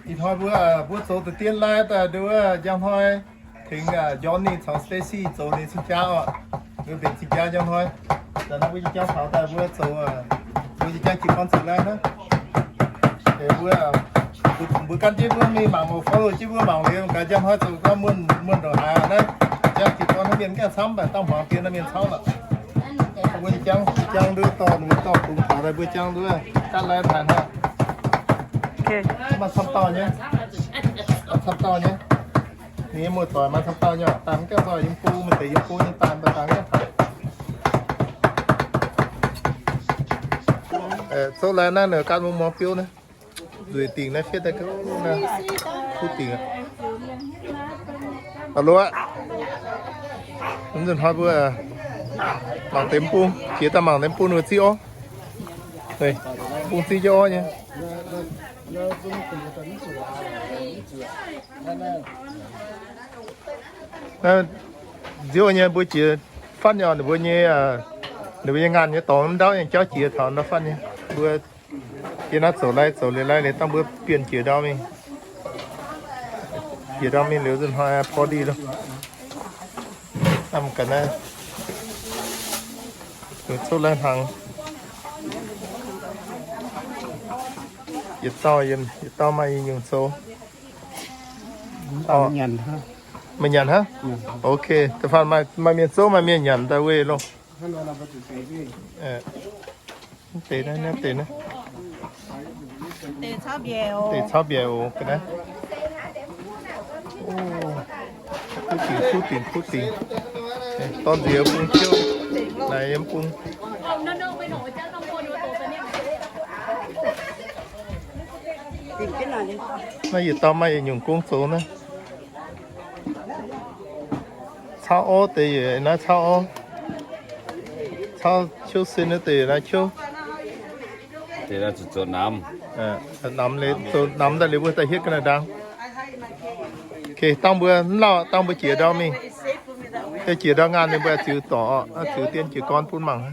Ih hnoi mbuo, mbuo zoux da'dien lai daaih nduov njang hnoi tengx Johnny caux Stacy zoux ninh cing-jaa oc. Nduov mbenc cing-jaa njang hnoi. Daaih naaiv mbuo nyei jangv taux daaih mbuo zoux, mbuo nyei jangv jiez gorn zoux lai naaiv. Mbuo, mbuo gan jienv mbuo mingh mangc, follow jienv mbuo mangc liuz gaax njang hnoi zoux gorngv muonh, muonh ndongc haaix naaiv. Jangv jiez gorn naaiv mienh gaengh camv, mv baac dangh hmuangx dien naaiv mienh camv lorqc. Mbuo nyei jangv, jangv nduov dorh, mbuo dorh bungx taux daaih mbuo jangv nduov gaatv lai taaix hnangv. Maaih camv dauh nyei, maaih camv dauh nyei. Ninh nyei muoz-doic maaih camv dauh nyei, daaih mv gaengh nzoih yiem go, maaih deix yiem go nyei daaih, daaih mv gaengh taux. Zoux lai naaiv ninh gaatv mungv morng biouv naaiv. Nzueic dingc naaiv fiev daaih ga'naaiv, kuv dingc aqv. Aa, loz aqv. Nzunc hnoi mbuo mangc deix mv bung, jiex daaih mangc deix mv bung ninh mbuo ziqv orv. Bung ziqv jienv orv nyei. Naaiv nziouv nyei mbuo jiex fatv nyei oc, ninh mbuo nyei, ninh mbuo nyei ngaanh nyei dorngx mv ndauv nyei jauv jiex taux ndau fatv nyei. Mbuo yie naaiv zoux lai, zoux liuz lai liuz dangh mbuo bienh jiex ndau mingh. Jiex ndau mingh liuz nzunc hnoi porv ndih loh. Naaiv ga'naaiv, zoux lai hnaangx. Yietc dauh, yietc dauh maaih yietc nyungc zoux. Meih nyanc hnangv? Ok, da'faanh maaih mienh zouv maaih mienh nyanc daaih weih loh. Deix naaiv, deix naaiv. Deix caux mbiaec oc ga'naaiv. Kuv dingc, kuv dingc, kuv dingc. Dorn nziex bung ciouv, naaiv yiem bung. Naaiv yietc dauh maaih yietc nyungc gong zoux naaiv. Cauv orv deix yietc naaiv cauv orv. Cauv ciouv sin naaiv deix yietc naaiv ciouv. Namx liuz, zoux namx daaih liuz mbuo daaih hietv ga'naaiv ndaang. Dangh mbuo mv lauh, dangh mbuo jiex ndau mingh. Jiex ndau ngaanh ninh mbuo ziux dorc, ziux dien jiez gorn bun mangc.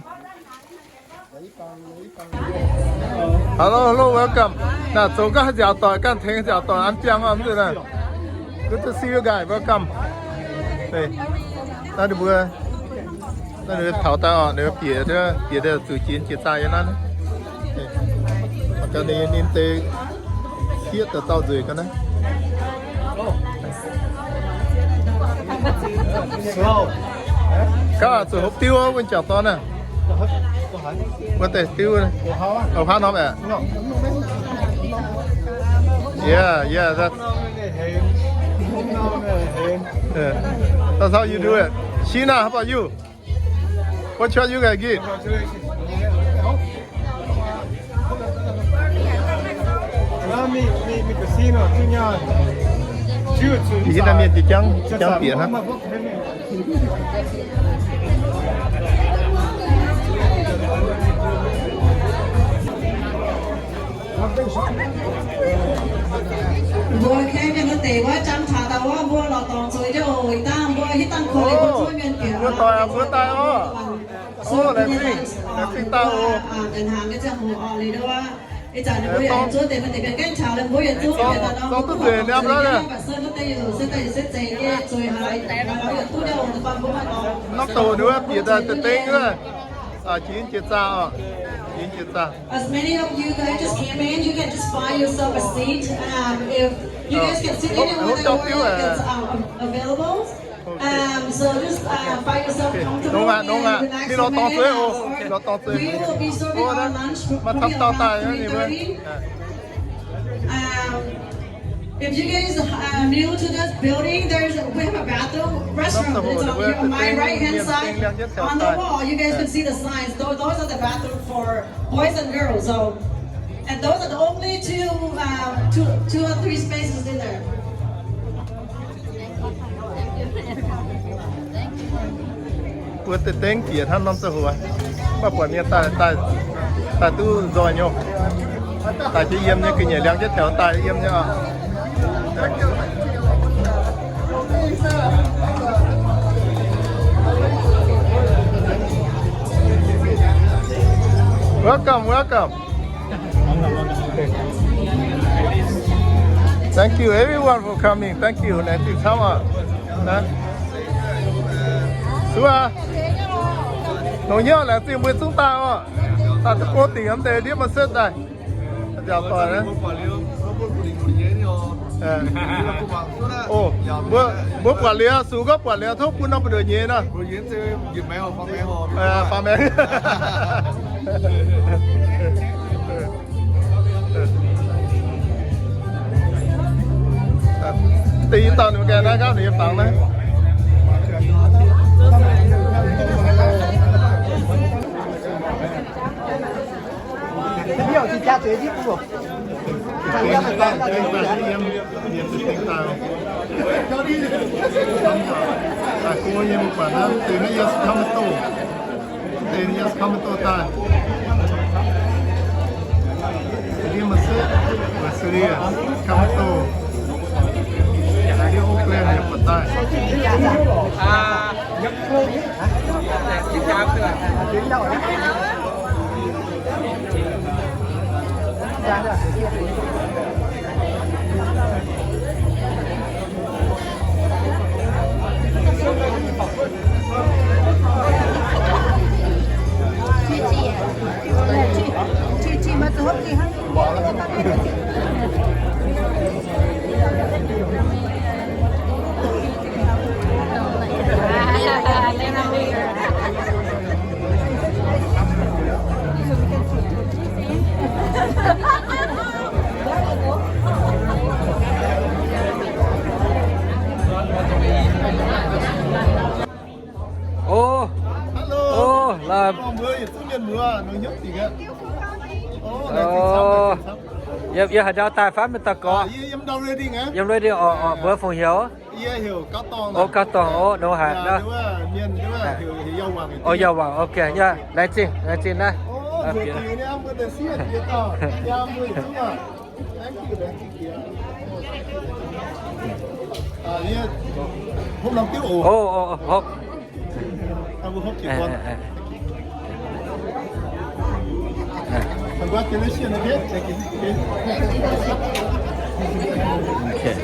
Hello, hello, welcome. Naaiv zoux ganh nziaauc doic, ganh tengx nziaauc doic an ziangh oc. Good to see you guys. Welcome. Naaiv ninh mbuo, naaiv ninh taux daaih oc, ninh bieqc, bieqc zuqc jiex jiex zaah yiem naaiv. Ga'naaiv ninh deix fiev daaih dauh nzueic ga'naaiv. Gaav zuqc hopv diuv wuov jangc dorn naaiv. Wuov deix diuv, o, haav norm aeqv. Yeah, yeah, that's, that's how you do it. Sheena, how about you? What shall you guys give? Yie naaiv mienh jiex jangv, jangv bieqc hnangv. Mbuo kengx mienh wuov deix wuov jangv taux daaih wuov, mbuo lorz dorngx zoux jienv oc. Ih dangh mbuo hitv dangh korv-lienh mbuo zuov mienh bieqc. Mbuo doic, mbuo daaih oc. Laengz zingh, laengz zingh daaih oc. Norm doqc wuov bieqc daaih deix deix wuov. Jiex jiex zaah oc. Jiex jiex zaah. As many of you guys just came in, you can just find yourself a seat. Um, if you guys can sit anywhere that you are, it's, um, available. Um, so just, uh, find yourself comfortable and relax a minute. We will be serving our lunch probably around three thirty. Um, if you guys are new to this building, there's a, we have a bathroom, restroom. It's on your, my right hand side. On the wall, you guys can see the signs. Tho-, those are the bathroom for boys and girls. So, and those are the only two, um, two, two or three spaces in there. Mbuo deix dengv bieqc hnangv norm ziangh hoc, mv baac buatc mienh daaih, daaih, daaih duqv nzoih nyei. Daaih jienv yiem nyei, ga'nyiec liangx jienv taux daaih yiem nyei oc. Welcome, welcome. Thank you everyone for coming. Thank you. Laengz zingh camv oc. Suv aqv. Longc hnyouv laengz zingh mbuo zungv daaih oc. Daaih duqv gong dingc yiem deix ndiev maaih setv daaih. Nziaauc doic naaiv. Mbuo buatc liuz, suv gorngv buatc liuz tov bun norm buoz-ndoqv nyei nor. Faaux maengx. Deix i dauh ninh mbuo ganh naaiv nqaapv ninh nyei fangx naaiv. Daaih go nyei mbuo buatc naaiv deix naaiv yie se Kamado. Deix yie se Kamado daaih. Ndiev maaih setv, Australia, Kamado. Ndiev Oakland yaac buatc daaih. Hello. Mbuo yietc zungv mienh muoz, nongc hnyouv dingc aqv. Yiem, yiem haaix ndau daaih fai mienh dauh gorx? Yiem Reading, mbuo fungc heuc? O, Gauv Dorngh, o, nor haic. O, Yauh Wangc, ok, laengz zingh, laengz zingh naaiv. O, hopv. Congratulations again. Okay.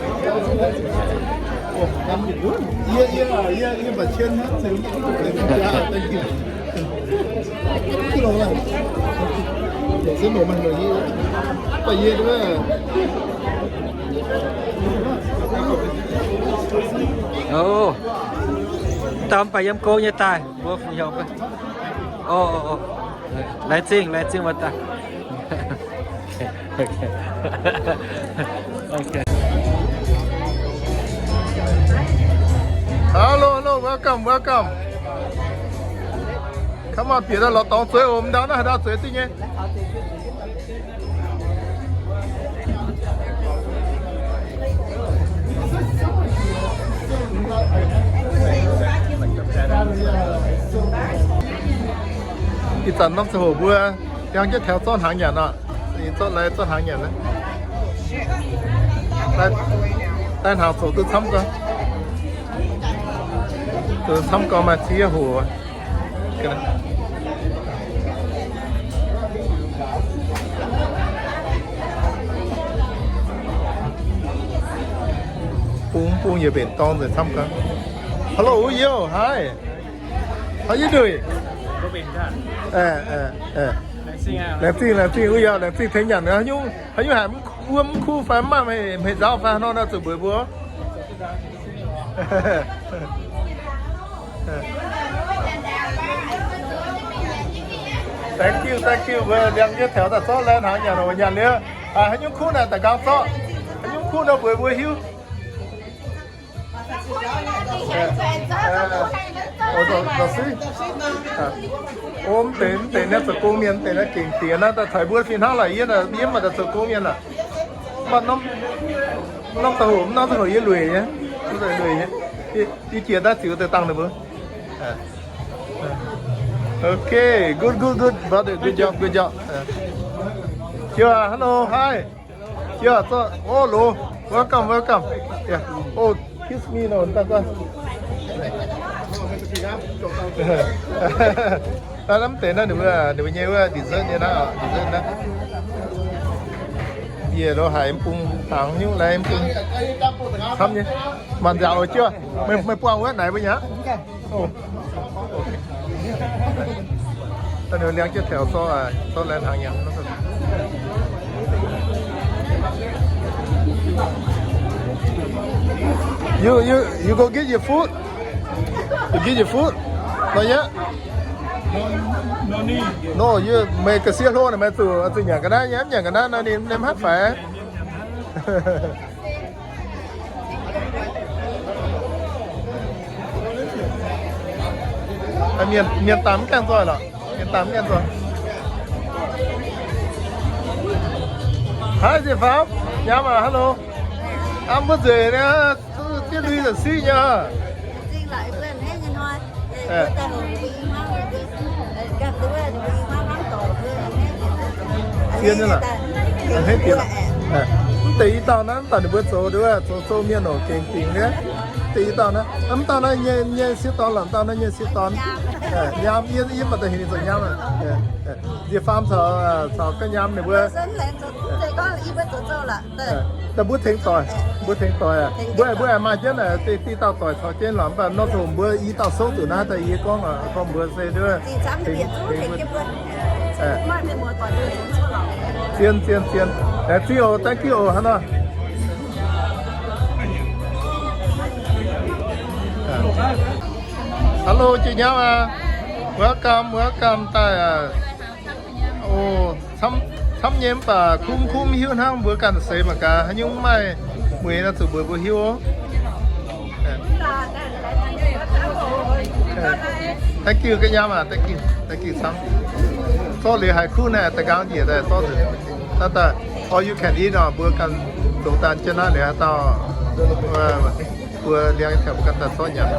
Yie, yie, yie, yie mbuo qienx hnangv. Thank you. O, daaih mv baac yiem go nyei daaih, mbuo fungc heuc. O, o, o. Laengz zingh, laengz zingh mbuo daaih. Hello, hello, welcome, welcome. Come on, bieqc daaih lorz dorngx zueiz oc, m'ndau naaiv haaix dauh zueiz duqv nyei. Ih zanc norm ziangh hoc mbuo ndiangx jienv taux zorqv hnaangx nyanc oc. Zorqv lai zorqv hnaangx nyanc. Daaih hnaangx zoux duqv camv gau. Zoux camv gau maaih ziex hoc. Bung bung yietc mbenc dorng nzengc camv gau. Hello, yo, hi. How you doing? Laengz zingh, laengz zingh, wuov yaac laengz zingh tengx nyanc. Haaix nyungc haaix mv kuv fai mv maaih hmeiz nzauv fai haaix nor nor zuqc mbuox mbuo. Thank you, thank you. Mbuo ndiangx jienv taux daaih zorqv lai hnaangx nyanc, nyanc liuz haaix nyungc kuv naaic daaih nqaang zorqv. Haaix nyungc kuv nor mbuox mbuo hiuv. O, mv deix, mv deix naaiv zoux gong mienh, mv deix naaiv gengh diex naaiv daaih taux mbuo fih hnangv laaix yie, yie mv baac daaih zoux gong mienh aqv. Mv baac norm da'hoc, norm da'hoc yie lueic nyei, lueic nyei. Yie jiex daaih ziux deix dangh ninh mbuo. Okay, good, good, good, brother, good job, good job. Hello, hi. Yeah, so, oh, hello. Welcome, welcome. Yeah. Oh, kiss me now. Naaiv mv deix naaiv ninh mbuo, ninh mbuo nyei wuov dessert nyei naaiv, dessert naaiv. Yie lo haiz m'bung hnaangx nyungc lai m'bung camv nyei. Mangc nziaauc oc jiuv. Meih, meih buangh wuov naaic mbuo nyei aqv. Liangx jienv taux zorqv, zorqv lai hnaangx nyei. You, you, you go get your food. You get your food. Not yet. No, you, meih ga'sie hlo naaic, meih zuqc, zuqc nyanc ga'naaiv nyei, mv nyanc ga'naaiv nor ninh, ninh mv haih faix. Mienh, mienh daaih mv gaengh nzoih lorqc. Mienh daaih mv gaengh nzoih. Haaix, Ziepc Faam? Nyaam aac, hello. Aa, mbuo nzueic nyei, diev lui za'gengh siqv nyei. Zien nyei lorqc. Mv deix i dauh naaiv, mv dauh ninh mbuo zoux nduov, zoux, zoux mienh oc, gengh dingc nyei. Mv deix i dauh naaiv, mv dauh naaiv nyei, nyei sieqv dorn lorqc, mv dauh naaiv nyei sieqv dorn. Nyaam, yie, yie mv baac daaih heuc ninh zoux nyaam aqv. Nzie Faam caux, caux ga'nyaam ninh mbuo. Daaih mbuo tengx doic, mbuo tengx doic aqv. Mbuo, mbuo aengx maaih jienv naaic, diuh dauh doic caux jienv lorqc, mv baac nor zoux mbuo i dauh souv zuqc naaiv daaih yie gorngv lorqc, gorngv mbuo se nduov, tengx, tengx mbuo. Zien, zien, zien. Aengx zingh oc, thank you oc, hnangv nor. Hello, jiex nyaam aac. Welcome, welcome daaih aac. O, camv, camv nyei mv baac kuv, kuv mv hiuv hnangv, mbuo ganh seix mangc gaax haaix nyungc maaih mueiz nor zuqc mbuox mbuo hiuv oc. Thank you, ga'nyaam aac, thank you, thank you camv. Zorqv liuz haiz kuv naaiv da'nqaang njiec daaih zorqv nzunc. Naaiv daaih, or you can eat oc, mbuo ganh zoux daan jienv naaiv liuz haaix dauh, mbuo liangx taux mbuo ganh daaih zorqv nyanc.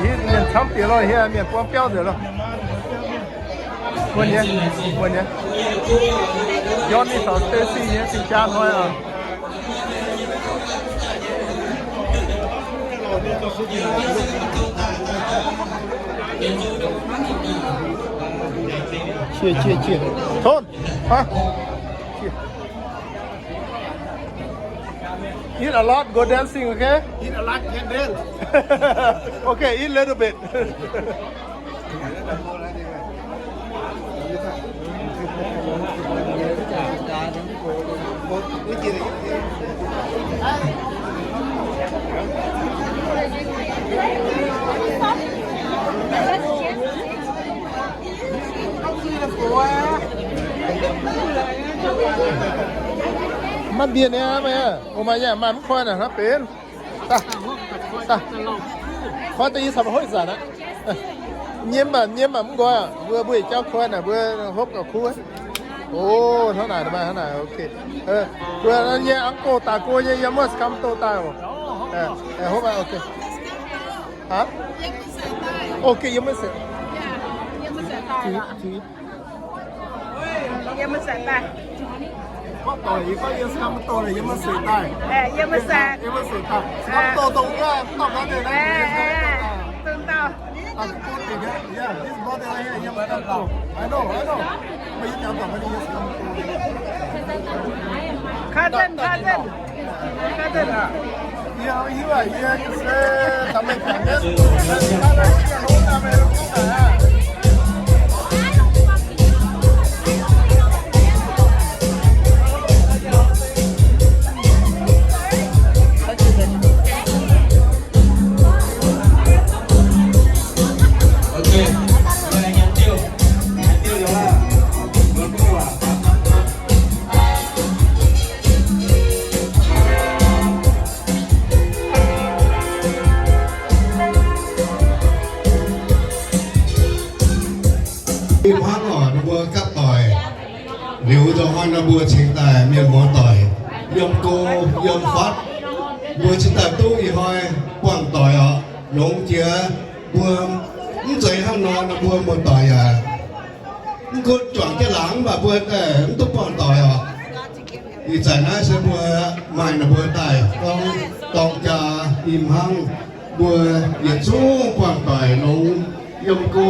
Hitv mienh camv diex lorh, hieh mienh buangv biauv nzengc lorh. Wuonh nyei, wuonh nyei. Johnny caux Stacy nyei, sin jaa hnoi oc. Qiex, qiex, qiex. Tone, huh? Qiex. Eat a lot, go dancing, okay? Eat a lot, can dance. Okay, eat little bit. Maiv mbienh nyei aqv, meih aqv. O, maaih yangh maaih mv koi naaic hnangv benx. Daaih, daaih. Koi da'nyeic camv hoiv zanc aqv. Nyiemv aqv, nyiemv aqv, mv nqoi aqv. Mbuo mbuo yietc jauv koi naaic mbuo hopv gauh kuv. O, hnangv naaic, hnangv naaic, ok. Mbuo nyei uncle daaih go nyei, yiem wuov Sacramento daaih oc. Hopv aqv, ok. Haaix? Ok, yiem wuov Sacramento. Yiem wuov Sacramento daaih. Gorngv doic, yie gorngv yiem Sacramento naaic, yiem wuov Sacramento daaih. Yiem wuov Sacramento. Sacramento dongh wuov, mv dauh gorngv deix naaiv. Dongh dauh. Yeah, this brother right here, yiem Sacramento. I know, I know. But you can't talk about it, yiem Sacramento. Cousin, cousin. Cousin. Ih hnangv oc, ninh mbuo gapv doic. Liuz zoux hnoi nor mbuo cingx daaih mienh muoz doic, yiem go, yiem fatv, mbuo cingx daaih duqv ih hnoi buangh doic oc. Longx jiex mbuo mv zeiz hnangv nor, nor mbuo muoz-doic yaac mv gunv juangc jienv laangz mv baac mbuo daaih mv duqv buangh doic oc. Ih zanc naaiv se mbuo maaih ninh mbuo daaih gorngv dorng jaa i hnangv, mbuo yietc zungv buangh doic longx, yiem go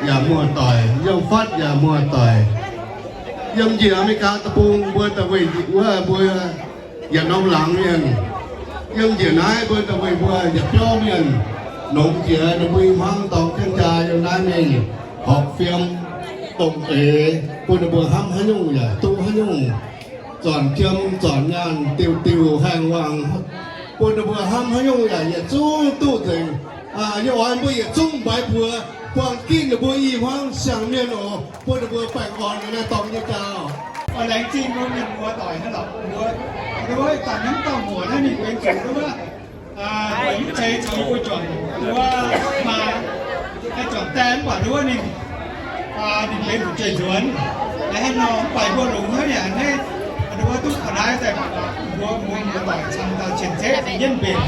yaac muoz-doic, yiem fatv yaac muoz-doic. Yiem njiec Aa^me^li^gaa Deic-Bung mbuo daaih weih wuov mbuo yietc norm laangz mienh. Yiem njiec naaiv mbuo daaih weih mbuo yietc biauv mienh. Longx jiex ninh mbuo i hnangv dorng jienv jaa yiem naaiv mingh horpc fiem dongh eix bun ninh mbuo hnamv haaix nyungc yaac duqv haaix nyungc. Zornc jiem zornc nyaanh diuh diuh haengh wangc bun ninh mbuo hnamv haaix nyungc yaac yietc zungv duqv nzengc. Yie oix mbuo yietc zungv mbaix mbuox buangh ginv ninh mbuo i hmuangv siang-mienh oc, bun ninh mbuo baengh orn naaiv dorng nyei jaa. Oix laengz zingh mbuo mienh muoz-doic hnangv lorqc, mbuo, mbuo daaih hnamv dauh muoc naaiv ninh benx zuqc wuov, mbuo mv zeiz caux yie mbuo juangc wuov maa, haih juangc daaih mv baac wuov ninh, ninh benx fu'jueiv nzuonx. Hnangv nor mv baac mbuo longc haaix nyungc hnangv, wuov duqv ga'naaiv daaih, mbuo mbuo muoz-doic camv dauh cien-ceqv jienv mbenc.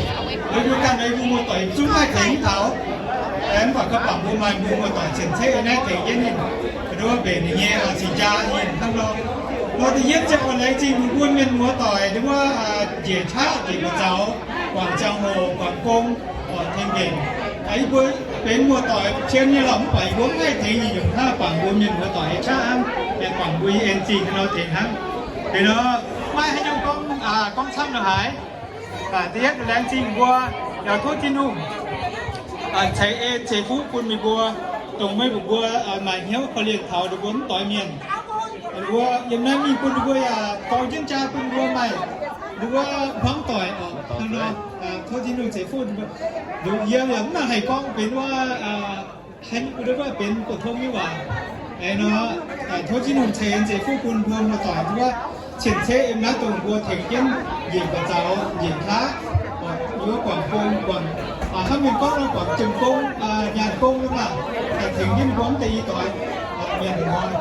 Liuz mbuo ganh mbuo muoz-doic zungv maaih tengx taux, mv baac ga'bangc mbuo maaih mbuo muoz-doic cien-ceqv naaiv tengx jienv ninh, wuov mbenc ninh nyei cing-jaa ninh hnangv nor. Nor da'yietv ziangh oix laengz zingh mbuo mienh muoz-doic wuov njiec qaqv njiec ga'zaux, guangc ziangh hoc guangc gong, tengx mbenc. Yie mbuo benx muoz-doic cien nyei lorqc mv baac yie mbuo mv haih tengx nyei nyungc hnangv, bangc mbuo mienh muoz-doic nyei qaqv hnangv, bangc mbuo nyei en zingh hnangv nor tengx hnangv. Liuz nor maiv haaix nyungc gorngv, gorngv camv nor haaix. Da'yietv laengz zingh mbuo, yaac tov Tin-Hungh ceix en ceix fuqv bun meih mbuo, dongh meih mbuo maaih hnyouv korv-lienh taux ninh mbuo mv doix mienh. Ninh mbuo yiem naaiv mingh bun ninh mbuo yaac dorng jienv jaa bun ninh mbuo maaih ninh mbuo hmuangv doic oc. Hnangv nor, tov Tin-Hungh ceix fuqv ninh mbuo. Yie yaac mv nangc haih gorngv benx wuov, wuov benx bouc tong nyei waac. Nor, tov Tin-Hungh ceix en ceix fuqv bun mbuo muoz-doic wuov cien-ceqv yiem naaiv dongh mbuo tengx jienv njiec ga'zaux njiec qaqv, wuov guangc gong guangc, hnangv mienh gorngv nor guangc jiem gong, nyaanh gong wuov maah, tengx jienv mbuo mv deix i doix mienh muoz.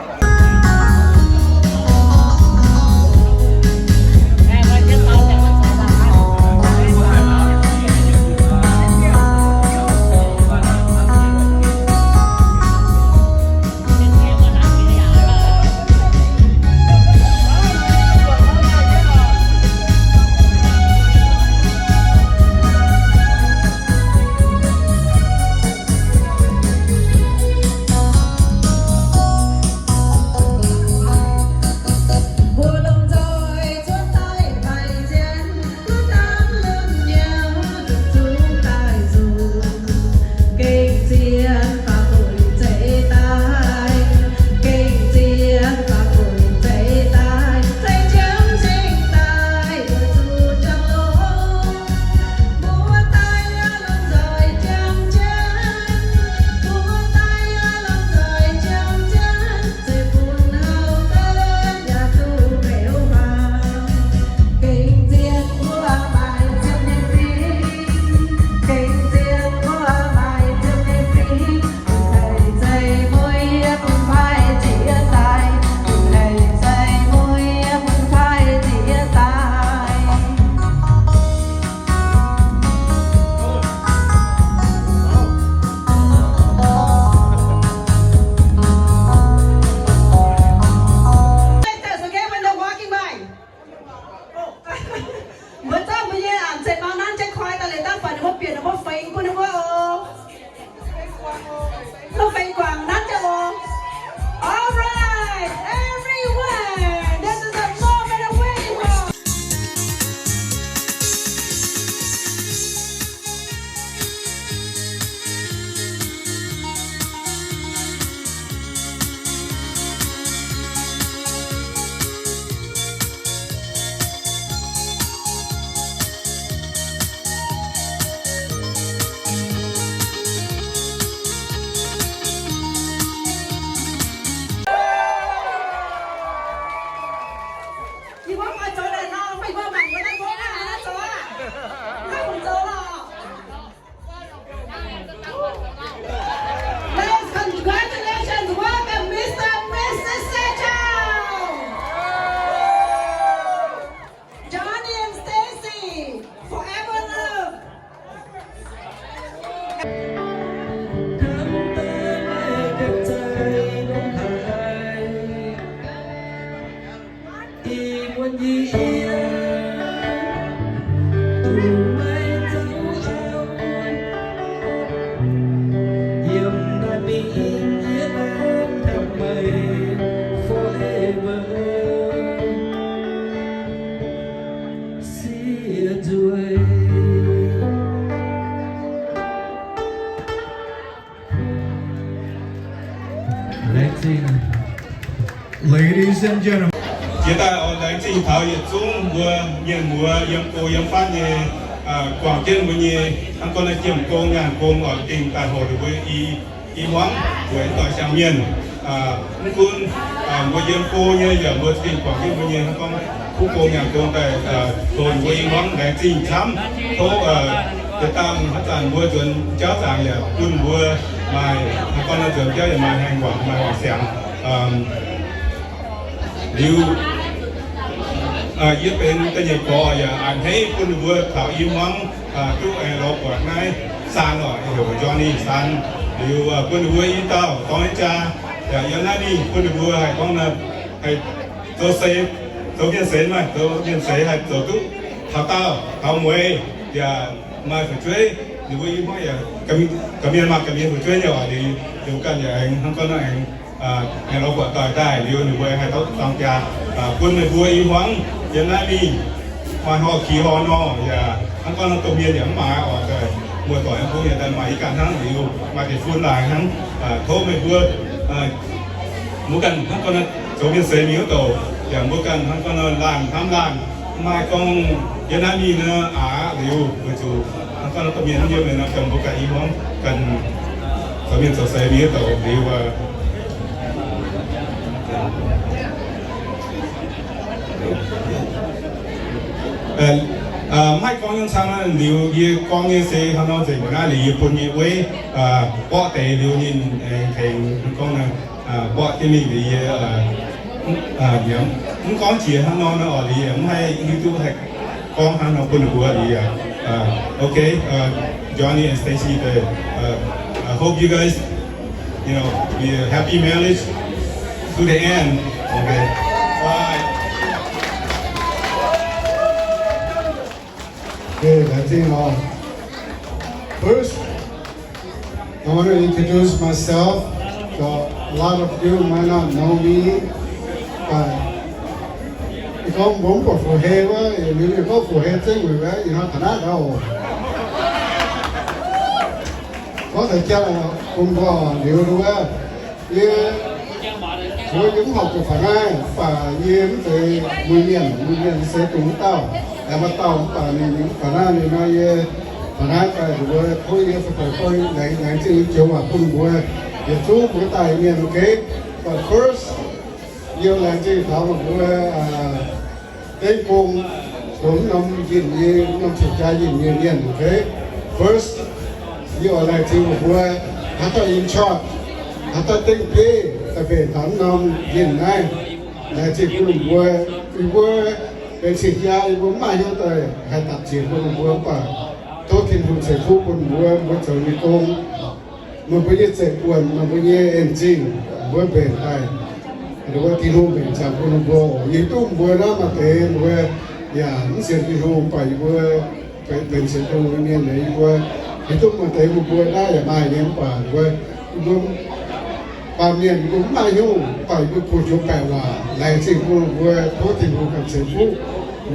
Ladies and gentlemen, jiex daaih oix laengz zingh taux yietc zungv mbuo mienh muoz yiem go yiem fatv nyei, guangc jienv mbuo nyei hnangv gorngv naaiv jiem gong nyaanh gong oix dingh daaih hoc ninh mbuo i, i hmuangv weic doix siang mienh. Mv gunv mbuo yiem go nyei yaac mbuo za'gengh guangc jienv mbuo nyei hnangv gorngv kuv gong nyaanh gong daaih hoc ninh mbuo i hmuangv. Laengz zingh camv. Tov deix dangh haaix zanc mbuo nzuonx jauv zaangc yaac bun mbuo maaih hnangv gorngv naaiv nzuonx jauv yaac maaih haengh wangc maaih wangc siangx. Liuz, yie benx da'nyeic gorx yaac a'hneiv bun ninh mbuo taux i hmuangv duqv aengx lorz buatc naaiv Saan oc, heuc Johnny Saan. Liuz bun ninh mbuo i dauh dorng nyei jaa yaac yiem naaiv mingh, bun ninh mbuo haih gorngv naaiv haih zoux seix, zoux mienh seix, maaih zoux mienh seix haih zoux duqv taux daauh taux mueiz yaac maaih fu'jueiv. Ninh mbuo i hmuangv yaac ga'mienh maaih ga'mienh fu'jueiv nyei oc. Liuz ninh mbuo ganh yaac aengx hnangv gorngv naaiv aengx aengx lorz buatc doic daaih liuz ninh mbuo haih dorng jaa bun meih mbuo i hmuangv yiem naaiv mingh maaih horh kix horh nor yaac hnangv gorngv naaiv domh mienh yaac mv maaih oc. Muoz-doic bung yaac daaih maaih i ganh hnangv liuz maaih deix fun laaix hnangv. Tov meih mbuo mbuo ganh hnangv gorngv naaiv zoux mienh seix mingh wuov douc yaac mbuo ganh hnangv gorngv naaiv laanh hnamv laanh, maaih gorngv yiem naaiv mingh naaiv aqc liuz weic zuqc hnangv gorngv naaiv domh mienh mv yiem naaiv, ganh mbuo ganh i hmuangv ganh zoux mienh zoux seix mingh wuov douc liuz mv haih gorngv nyungc camv. Liuz yie gorngv nyei se hnangv nor nzengc mbuo naaiv liuz yie bun nyei weiv borqv deix liuz ninh aengx tengx gorngv naaiv borqv jienv mingh liuz yie mv gorngv jiex hnangv nor naaiv oc. Liuz yie mv haih hiuv duqv haih gorngv hnangv nor bun ninh mbuo liuz yie. Okay, Johnny and Stacy, I hope you guys, you know, be a happy marriage to the end. Okay. Bye. Okay, that's it all. First, I want to introduce myself. So a lot of you might not know me, but gorngv mbuo mv buatc fu-hei wuov, liuz ninh gorngv fu-hei zengv weic wuov, ih hnoi taux naaiv ndau oc. Gorngv deix jaa bun mbuo liuz wuov, yie, mbuo yie mv horpc zuqc faaux naaiv, mv baac yie mv zeiz muiz mienh, muiz mienh se dongh wuov dauh, aengx maaih dauh mv baac ninh mv faaux naaiv. Ninh nor yie faaux naaiv daaih, mbuo tov yie faaux daaih gorngv laengz zingh joux waac bun mbuo yietc zungv mbuo daaih mienh, okay? But first, yie laengz zingh taux meih mbuo dengv gong, dongh norm yinh nyei, norm cing-jaa yinh nyei mienh, okay? First, yie oix laengz zingh meih mbuo haaix dauh in charge, haaix dauh dengv bieiv daaih mbenc taux norm yinh naaiv. Laengz zingh bun meih mbuo. Yie mbuo benx cing-jaa, yie mbuo mv maaih hnyouv daaih haih dapc ziec bun meih mbuo, mv baac tov Tin-Hungh ceix fuqv bun mbuo, mbuo zoux nyei gong, meih mbuo nyei zeiv-buonc, meih mbuo nyei en-zingh, mbuo mbenc daaih, wuov Tin-Hungh mbenc ziangx bun meih mbuo. Yie duqv mbuo naaiv maaih deix mbuo yaac mv sienx Tin-Hungh, mv baac yie mbuo benx sienx Tin-Hungh nyei mienh, yie mbuo, yie duqv maaih deix mbuo naaiv yaac maaih nyei, mv baac mbuo, yie mbuo baamh mienh yie mbuo mv maaih hnyouv, mv baac yie mbuo buoz-, joux baeqc waac laengz zingh bun mbuo, tov Tin-Hungh ganh ceix fuqv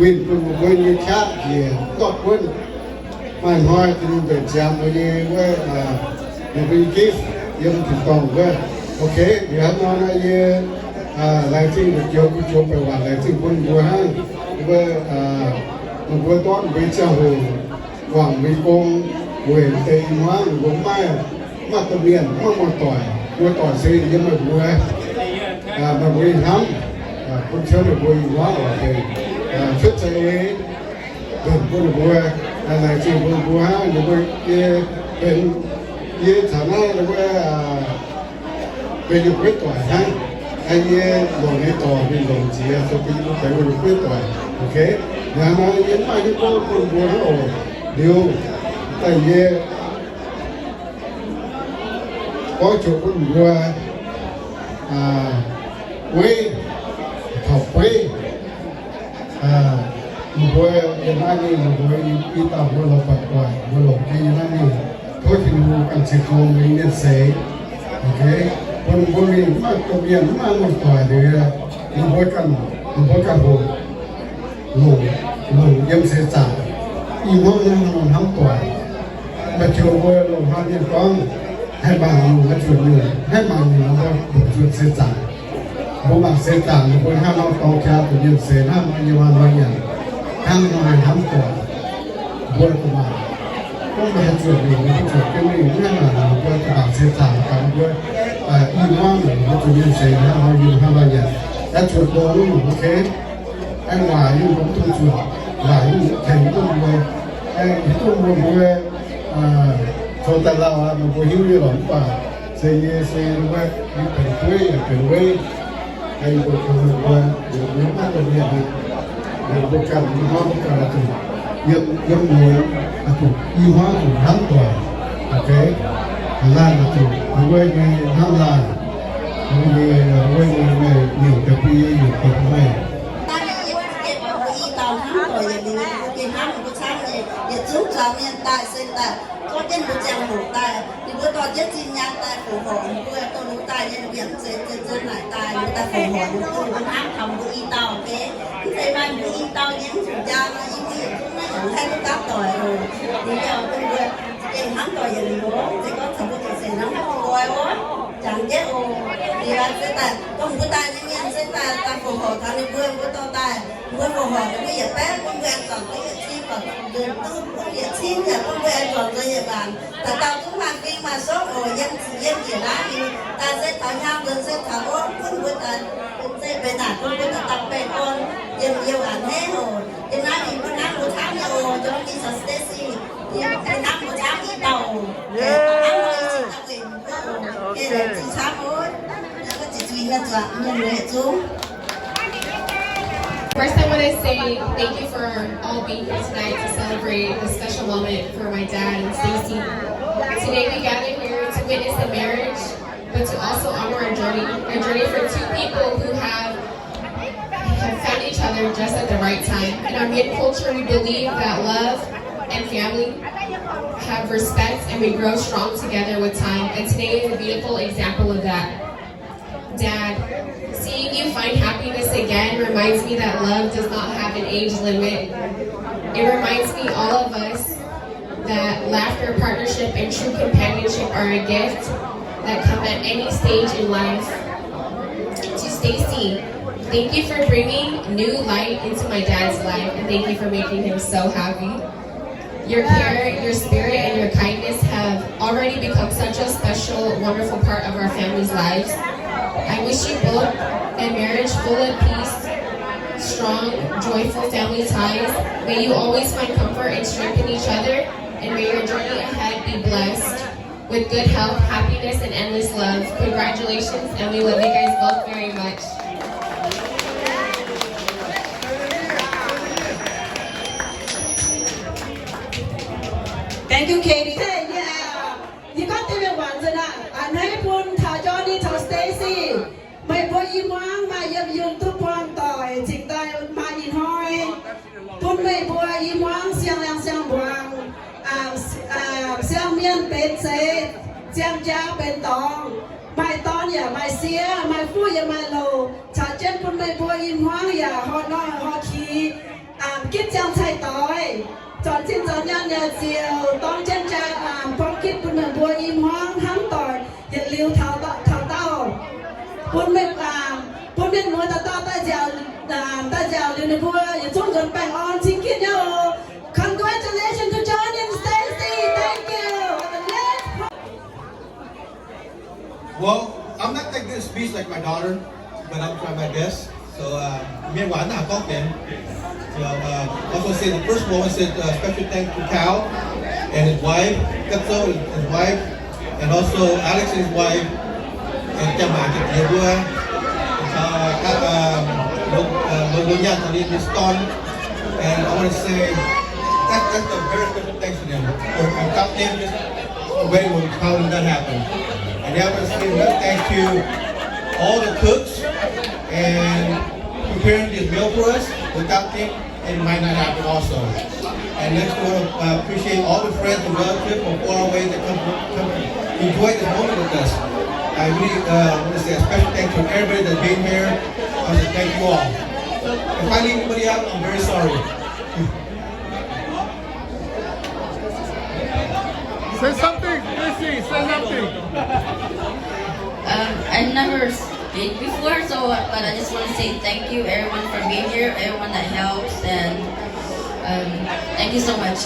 winh bun mbuo nyei qaqv njiec ndortv buonv. Maaih hnoi Tin-Hungh mbenc ziangx mbuo nyei wuov, mbuo nyei gift yiem tin-dorngh wuov. Okay, liuz hnangv nor naaiv yie laengz zingh joux, joux baeqc waac laengz zingh bun mbuo hnangv. Mbuo, meih mbuo ndortv mbuo nyei ziangh hoc, guangc mbuo nyei gong, weic deix i hmuangv mbuo mv maaih, mv maaih domh mienh, mv maaih muoz-doic. Muoz-doic se yiem meih mbuo, meih mbuo nyei hnamv, bun cuotv meih mbuo i hmuangv oc. Benx cuotv za'eix, benx bun ninh mbuo, laengz zingh bun ninh mbuo hnangv. Ninh mbuo, yie benx, yie caux naaiv ninh mbuo benx ninh mbuo gueiv doic hnangv. Yie longc nyei dorngx ninh longc jiex, se bun yie mbuo benx ninh mbuo gueiv doic. Okay, hnangv nor yie mv maaih hnyouv gorngv bun mbuo hnangv oc. Liuz daaih yie gorngv joux bun mbuo weiv, taux beiv, meih mbuo yiem naaiv mingh, meih mbuo i dauh mbuo lorz buatc doic, mbuo longc jienv yiem naaiv mingh, tov Tin-Hungh ganh ceix fuqv mbuo nyei mienh seix. Okay, bun mbuo mingh mv maaih domh mienh, mv maaih muoz-doic liuz, ninh mbuo ganh, ninh mbuo ganh hoqc longc, longc yiem seix zaangc. I hmuangv hnangv nor hnamv doic. Maaih joux mbuo longc haaix mienh gorngv, haih mangc nyungc, haih zuotc nyungc, haih mangc nyungc, mbuo longc zuotc seix zaangc. Mbuo mangc seix zaangc ninh mbuo hnangv nor dorng jaa zuqc mienh seix hnangv nor yiem haaix nor nyanc, hnangv nor haih hnamv doic. Mbuo zuqc mangc, gorngv mbuo haih zuotc mingh, mbuo zuotc jienv mingh hnangv naaic, mbuo zuqc mangc seix zaangc gaax mbuo i hmuangv mbuo zuqc mienh seix hnangv nor yiem haaix nor nyanc. Aengx zuotc mbuo mv nyungc mbuo kei, aengx waaic nyungc mbuo mv dungx zuotc, waaic nyungc tengx duqv mbuo, aengx hiuv duqv mbuo mbuo zoux daaih lauh aqv, meih mbuo hiuv nyei lorqc. Mv baac se yie se wuov, yie benx dueiv yaac benx weiv, yie mbuo kungx mbuo, mbuo maiv dongh mienh, mbuo ganh i hmuangv mbuo ganh oix zuqc yiem, yiem muonz oix zuqc i hmuangv zuqc hnamv doic. Laanh oix zuqc wuov nyei hnamv laanh, wuov nyei, wuov nyei meih nyungc ga'bie, nyungc ga'bie meih. Daaih yie mbuo i dauh hnamv doic yietc liuz, mbuo gengh hnamv mbuo camv nyei, yietc zungv zuangx mienh daaih se daaih zorqv jienv mbuo ziangh hoc daaih, ninh mbuo dorh jienv zinh nyaanh daaih fongc horc mbuo, dongh ninh daaih nyei mbienc mv zeiz zien zien naaic daaih, ninh mbuo daaih fongc horc ninh mbuo, mbuo hnamv taux mbuo i dauh geh. Mv zeiz maaih mbuo i dauh nyei mv zuqc njang, yie mbuo yietc zungv naaiv yaac haih duqv gapv doic oc. Ninh mbuo gengh hnamv doic yietc liuz, mv zeiz gorngv caux mbuo zuqc seix hnangv nqoi wuov, jangx jienv oc. Liuz se daaih dongh mbuo daaih nyei mienh se daaih, daaih fongc horc taux ninh mbuo, mbuo dorh daaih, mbuo fongc horc ninh mbuo yietc baeqv, bun mbuo aengx zornc duqv yietc cin, zornc nzuonx duqv bun yietc cin yaac bun mbuo aengx zornc nzuonx yietc waanc. Daaih dauh zungv maaih fing maaih suqv oc, yiem ziqc yiem njiec naaiv mingh. Daaih se taux hnyangx nzuonx se taux ov, bun mbuo daaih benx zeiv benx naanc, bun mbuo daaih dapv baengh orn, yiem youh a'hneiv oc. Yiem naaiv mingh bun hnamv mbuo camv nyei oc, njormh mingh caux Stacy, yie bun hnamv mbuo camv i dauh oc. Hnamv mbuo i cin daaih weic mbuo oc. Geh laengz zingh camv oc. First, I want to say thank you for all being here tonight to celebrate this special moment for my dad and Stacy. Today we gather here to witness a marriage, but to also honor a journey, a journey for two people who have, have found each other just at the right time. In our Mien culture, we believe that love and family have respect, and we grow strong together with time. And today is a beautiful example of that. Dad, seeing you find happiness again reminds me that love does not have an age limit. It reminds me, all of us, that laughter, partnership, and true companionship are a gift that come at any stage in life. To Stacy, thank you for bringing new light into my dad's life, and thank you for making him so happy. Your care, your spirit, and your kindness have already become such a special, wonderful part of our family's lives. I wish you both a marriage full of peace, strong, joyful family ties. May you always find comfort and strength in each other, and may your journey ahead be blessed with good health, happiness, and endless love. Congratulations, and we love you guys both very much. Thank you, Katie. Yie gorngv deix mienh waac nzunc aac, a'hneiv bun taux Johnny caux Stacy. Meih mbuo i hmuangv maaih yiem yungh duqv buangh doic, cingx daaih maaih ih hnoi bun meih mbuo i hmuangv siang-laangh siang-mbuangz, siang-mienh benx zeiz, siang-jaa benx dorngx, maaih dorn yaac maaih sieqv, maaih fuqv yaac maaih louc, caux jienv bun meih mbuo i hmuangv yaac horh noic horh kix, gitv ziangh cai-doix, zornc zinh zornc nyaanh yaac ziouc dorng jienv jaa, buang gitv bun meih mbuo i hmuangv hnamv doic yietc liuz taux, taux daauh, bun meih, bun mienh muoz dauh dauh daaih nziaauc, daaih nziaauc liuz ninh mbuo yietc zungv nzuonx baengh orn cing gitv nyei oc. Congratulations to Johnny and Stacy. Thank you. Well, I'm not that good at speech like my daughter, but I'm trying my best. So, uh, mienh waac naaic gorngv deix. So, uh, also say the first one, I said, uh, special thanks to Cal and his wife, Ketso and his wife, and also Alex and his wife, and Jaa Maac Jaa Diex mbuo, and, uh, um, Lo, uh, Lo, Lo Nyan, Miss Don, and I want to say that, that's a very special thanks to them. Without them, this wedding would probably not happen. And I want to say another thanks to all the cooks and preparing this meal for us. Without them, it might not happen also. And next, I want to, uh, appreciate all the friends and relatives from far away that come, come enjoy this moment with us. I really, uh, want to say a special thanks to everybody that's been here. I want to thank you all. If I leave anybody out, I'm very sorry. Say something, Missy, say something. Um, I never been before, so, but I just want to say thank you, everyone, for being here, everyone that helps, and, um, thank you so much.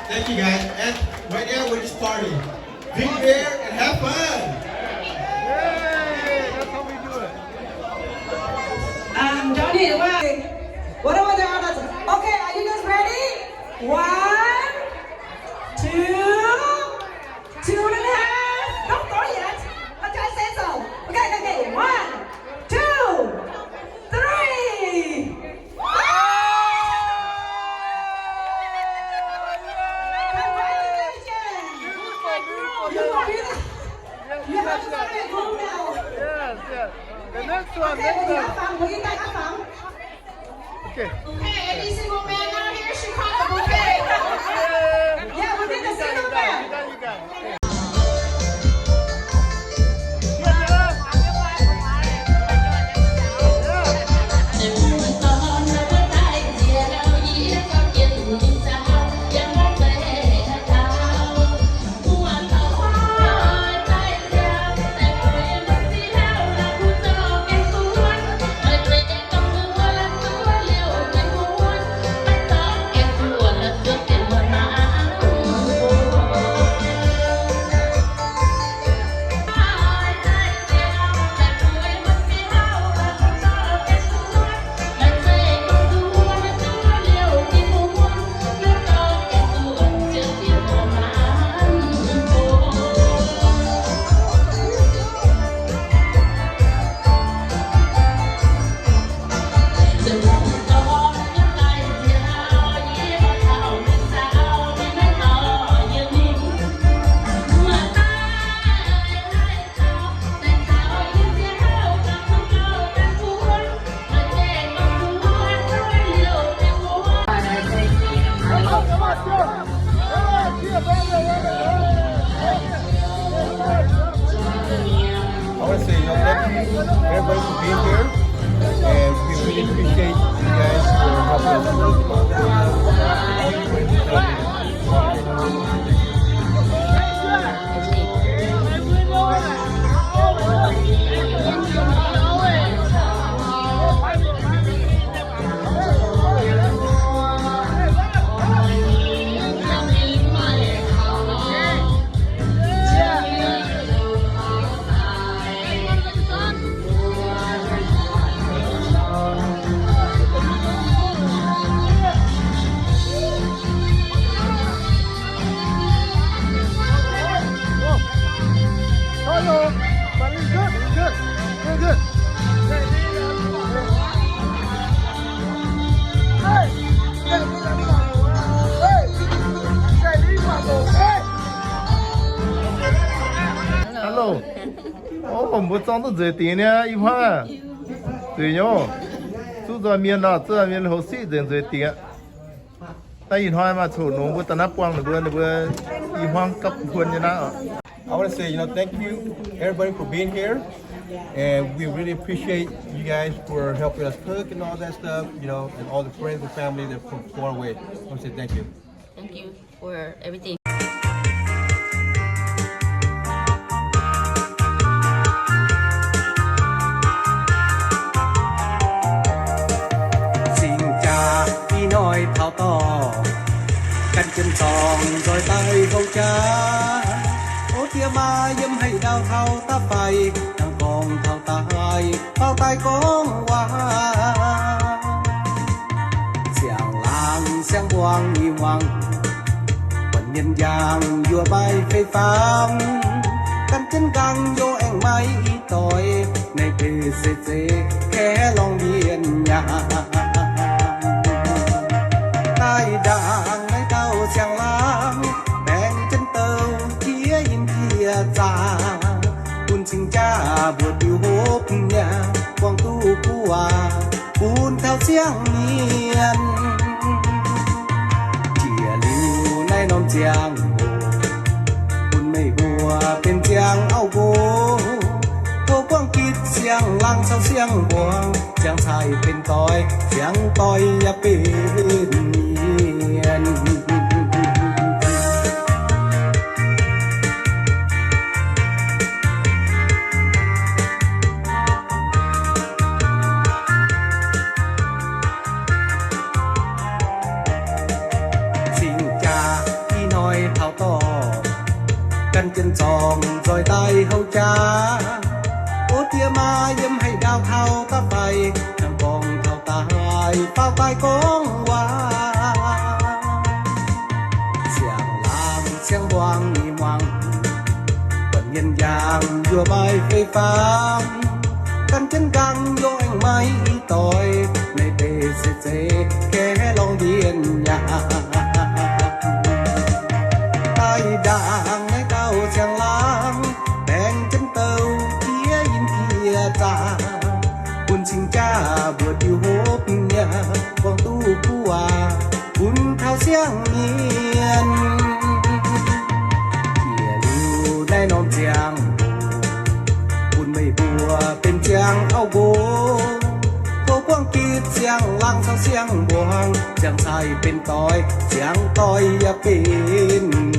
Thank you, guys. And right now, we're just partying. Drink beer and have fun. Yay! That's how we do it. Um, Johnny, what, what about the others? Okay, are you guys ready? One, two, two and a half. Don't throw yet. Okay, I say so. Okay, okay, okay. One, two, three. Congratulations. You are beautiful. You have to find a groom now. Yes, yes. The next one, next one. Okay, any single man out here should call a bouquet. Yeah, we need a single man. I want to say, you know, thank you everybody for being here, and we really appreciate you guys for helping us. Hello, but it's good, it's good, it's good. Hello. Ov, mbuo zorng duqv nzueic dingc niaa, i hmuangv aah. Zuqc nyei, zuqv nzoih mienh nor, zuqv nzoih mienh houx siqv nzengc nzueic dingc aqv. Naaiv ih hnoi maaih coqv nongx mbuo daaih naaiv buangh ninh mbuo, ninh mbuo i hmuangv gapv huon nyei naaiv oc. I want to say, you know, thank you everybody for being here, and we really appreciate you guys for helping us cook and all that stuff, you know, and all the friends and family that from far away. I want to say thank you. Thank you for everything. Singx jaa ih hnoi taux dorngh, gan jienv dorngh nzoih daaih hlo jaa. O diex maa yiem haaix ndau taux daaih faix, dangh gorngv taux daaih faaux daaih gorngv waac. Siang-laangc siang-mbuangz i hmuangx, buonc mienh njang yuoqc maiv fei fangx, gan jienv nqaang youh aengx maiv i doix, naaiv deix se zeiz kaeqv lorngh mienh nyaanh. Daaih ndaangc naaiv dauh siang-laangc, baengh jienv douh jiex yinh jiex zaah, bun cing jaav mbuo diuh hopv nyaanh, buangh duqv guv waac bun taux siang-mienh. Jiex liuz naaiv norm ziangh hoc, bun meih mbuo benx ziangh auv nqox, tov buangv gitv siang-laangc caux siang-mbuangz, ziangh cai benx doix, ziangh doix yaac benx mienh. jaax. O diex maa, yiem haaix ndaauh taux daaih faix, hnangv gorngv taux daaih faaux daaih gorngv waac. Siang-laangc siang-mbuangz ninh muangx, buatc mienh yaangh yaac maiv fei fangx, gan jienv nqaang yaac aengx maiv i doix, naaiv deix se zeiz gaeqv lorngx mbienx yaac. Daaih ndaangc naaiv dauh siang-laangc, baengh jienv douc jiex yinh jiex zaah, bun cing-jaa mbuo diuh hopv nyei, buangh duqv buv waac bun taux siang mienh. Jiex liuz naaiv norm ziangh hoc, bun meih mbuo benx ziangh auv nqox, tov buangh gitv siang-laangc caux siang-mbuangz, ziangh cai benx doix, ziangh doix yaac benx